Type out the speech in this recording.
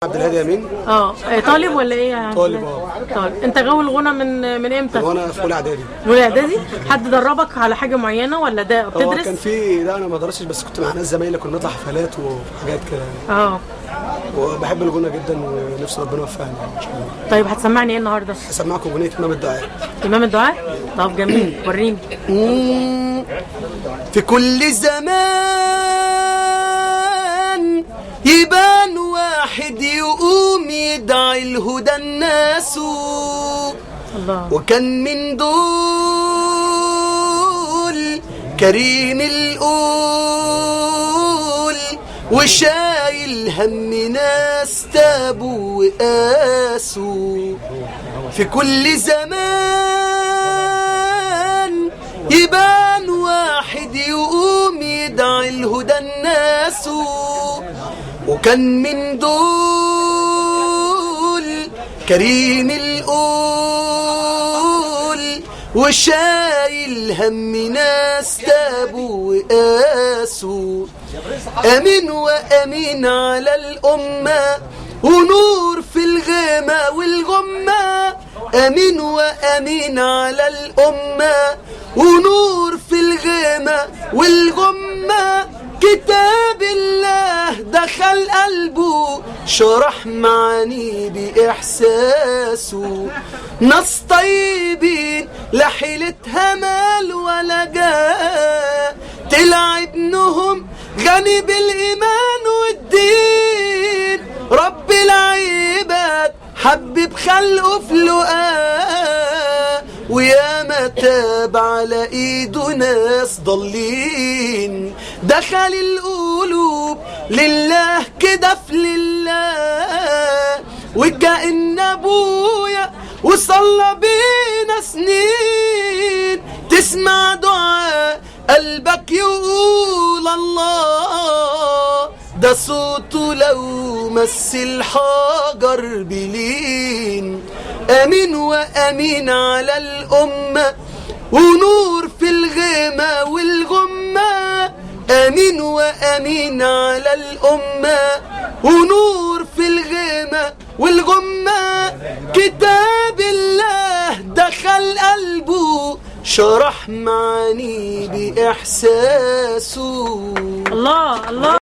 عبد الهادي امين. طالب ولا ايه يا عبد طالب، الهادي؟ طالب. انت غاوي الغنى من امتى؟ وانا في اولى اعدادي. من اعدادي؟ حد دربك على حاجة معينة ولا ده هو بتدرس؟ كان في، لا انا ما درستش، بس كنت مع ناس زمايلي كنا بنطلع حفلات وحاجات كده يعني. وبحب الغنى جدا ونفسي ربنا يوفقني ان شاء الله. طيب هتسمعني ايه النهارده؟ هسمعكم اغنية امام الدعاء. امام الدعاء؟ طب جميل، وريني. في كل زمان يبان واحد يقوم يدعي الهدى الناس، الله. وكان من دول كريم القول، وشايل هم ناس تابوا وقاسوا. في كل زمان يبان واحد يقوم يدعي الهدى الناس، وكان من دول كريم القول، وشايل هم ناس تابوا وقاسوا. أمين وأمين على الأمة، ونور في الغيمة والغمة. أمين وأمين على الأمة، ونور في الغيمة والغمة. كتاب الله دخل قلبه، شرح معاني بإحساسه. ناس طيبين لا حيلتها مال ولا جاه، طلع ابنهم غني بالإيمان والدين. رب العباد حبب خلقه في لقاه، ويا ما تاب على ايده ناس ضالين. دخل القلوب لله كده في لله، وكأن ابويا وصلى بينا سنين. تسمع دعاء قلبك يقول الله، ده صوته لو مس الحجر بلين. امين وامين على الامة، ونور في الغيمة والغمه. امين وامين على الامة، ونور في الغيمة والغمه. كتاب الله دخل قلبه، شرح معاني باحساسه. الله الله.